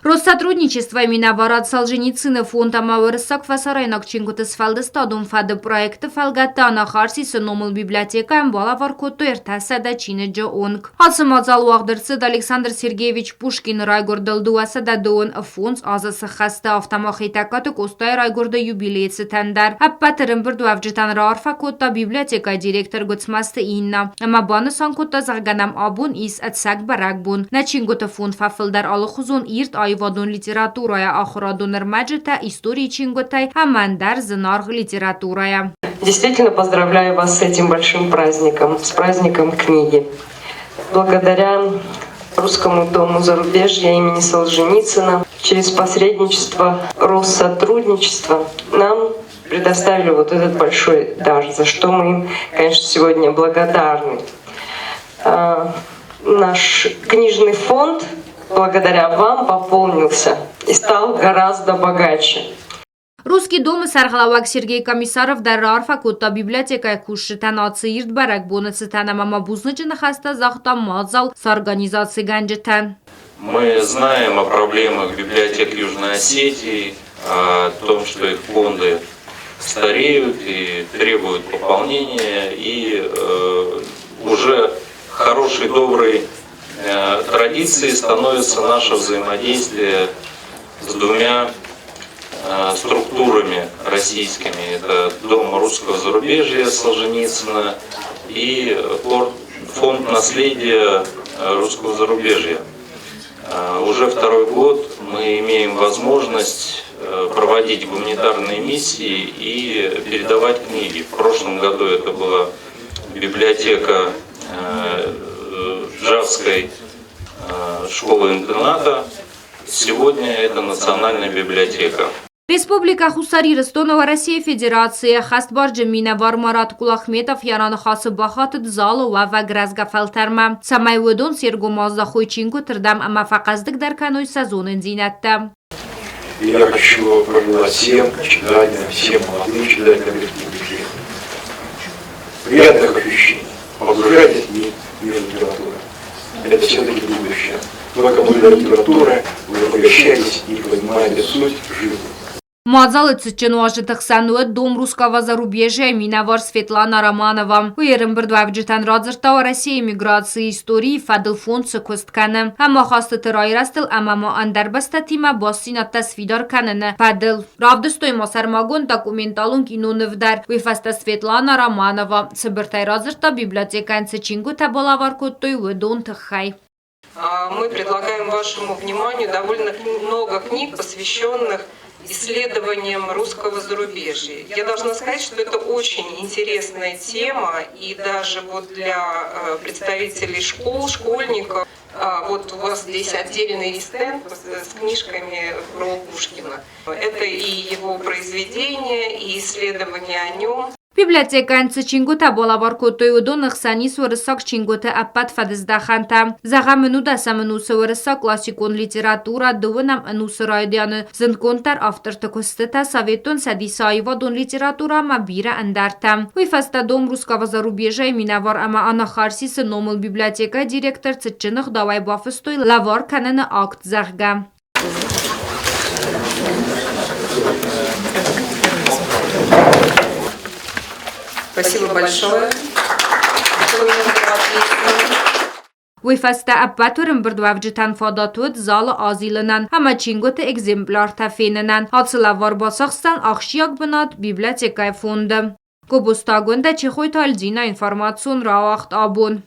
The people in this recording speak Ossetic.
Россотрудничествойы минӕварад Солженицыны фонд ӕмӕ Уырыссаг фӕсарӕйнаг чингуыты сфӕлдыстадон фӕды проекты фӕлгӕтты Анахарсисы номыл библиотекӕйӕн балӕвар кодтой 300 чиныджы онг. Ацы мадзал уагъд ӕрцыд Александр Сергеевич Пушкины райгуырдыл 225 азы сыххӕсты, афтӕ ма Хетӕгкаты Къостайы райгуырды юбилейы цытӕн дӕр. Ӕппӕт ӕрӕмбырдуӕвджытӕн раарфӕ кодта библиотекӕйы директор Гуыцмӕзты Инна ӕмӕ банысан кодта, зӕгъгӕ нӕм абон ис ӕцӕг бӕрӕгбон. Нӕ чингуыты фонд фӕфылдӕр алыхуызон ирд аивадон литературӕйӕ, ахуырадон ӕрмӕджытӕ, историйы чингуытӕй ӕмӕ ӕндӕр зынаргъ литературӕйӕ. Действительно поздравляю вас с этим большим праздником, с праздником книги. Благодаря Русскому дому зарубежья имени Солженицына через посредничество Россотрудничества нам предоставили вот этот большой дар, за что мы им, конечно, сегодня благодарны. Наш книжный фонд благодаря вам пополнился и стал гораздо богаче. Русский дом-ы сӕргълӕууӕг Сергей Комиссаров дӕр раарфӕ кодта библиотекӕйы кусджытӕн ацы ирд бӕрӕгбоны цытӕн ӕмӕ ма бузныджы ныхӕстӕ загъта мадзал сорганизацигӕнджытӕн. Мы знаем о проблемах библиотек Южной Осетии, о том, что их фонды стареют и требуют пополнения, и уже хорошей, доброй традицией становится наше взаимодействие с двумя структурами российскими. Это Дом русского зарубежья Солженицына и Фонд наследия русского зарубежья. Уже второй год мы имеем возможность проводить гуманитарные миссии и передавать книги. В прошлом году это была библиотека Джавской школы-интерната. Сегодня это Национальная библиотека. Республикӕ Хуссар Ирыстоны Уӕрӕсейы Федерацийы ӕххӕстбарджын минӕвар Марат Кулахметов йӕ раныхасы бахатыд залы уӕвӕг рӕзгӕ фӕлтӕрмӕ, цӕмӕй уыдон се ргом аздахой чингуыты рдӕм ӕмӕ фӕхъӕздыгдӕр кӕной сӕ зонындзинӕдтӕ. Я хочу пожелать всем читателям, всем молодым читателям республики приятных ощущений. Погружайтесь в мир литературы. Это все-таки будущее. Только благодаря литературе вы обогащаетесь и понимаете суть жизни. Мадзалы цытджын уазджыты хсӕн уыд Дом русского зарубежья минӕвар Светлана Романова. Уый ӕрӕмбырдуӕвджытӕн радзырдта Уӕрӕсейы миграцийы историйы фӕдыл фонд цы куыст кӕны, ӕмахастыты райрӕзтыл ӕмӕ ма ӕндӕр бӕстӕтимӕ бастдзинӕдтӕ сфидар кӕныны фӕдыл. Равдыстой ма сӕрмагонд документалон киноныв дӕр. Уый фӕстӕ Светлана Романова цыбыртӕй радзырдта библиотекӕйӕн цы чингуытӕ балӕвар кодтой, уыдон тыххӕй. Мы предлагаем вашему вниманию довольно много книг, посвященных исследованиям русского зарубежья. Я должна сказать, что это очень интересная тема, и даже вот для представителей школ, школьников, вот у вас здесь отдельный стенд с книжками про Пушкина. Это и его произведения, и исследования о нем. Библиотекӕйӕн цы чингуытӕ балӕвар кодтой, уыдоны хсӕн ис уырыссаг чингуыты ӕппӕт фӕдыздӕхӕнтӕ. Зӕгъӕм, ӕнудӕсӕм ӕнусы уырыссаг классикон литературӕ, дыууынӕм ӕнусы райдианы зындгонддӕр авторты куыстытӕ, Советон Цӕдисы аивадон литературӕ ӕмӕ бирӕ ӕндӕртӕ. Уый фӕстӕ Дом русского зарубежья-йы минӕвар ӕмӕ Анахарсисы номыл библиотекӕйы директор цытджын ӕгъдауӕй бафыстой лӕвар кӕныны акт, зӕгъгӕ. Спасибо большое. Уый фӕстӕ ӕппӕт ӕрӕмбырдуӕвджытӕн фадат уыд залы азилынӕн ӕмӕ чингуыты экземпляртӕ фенынӕн. Ацы лӕвар бацахсдзӕн ахсджиаг бынат библиотекӕйы фонды. Гобозты Агуындӕ, Чехойты Альдина, информацион рауагъд абон.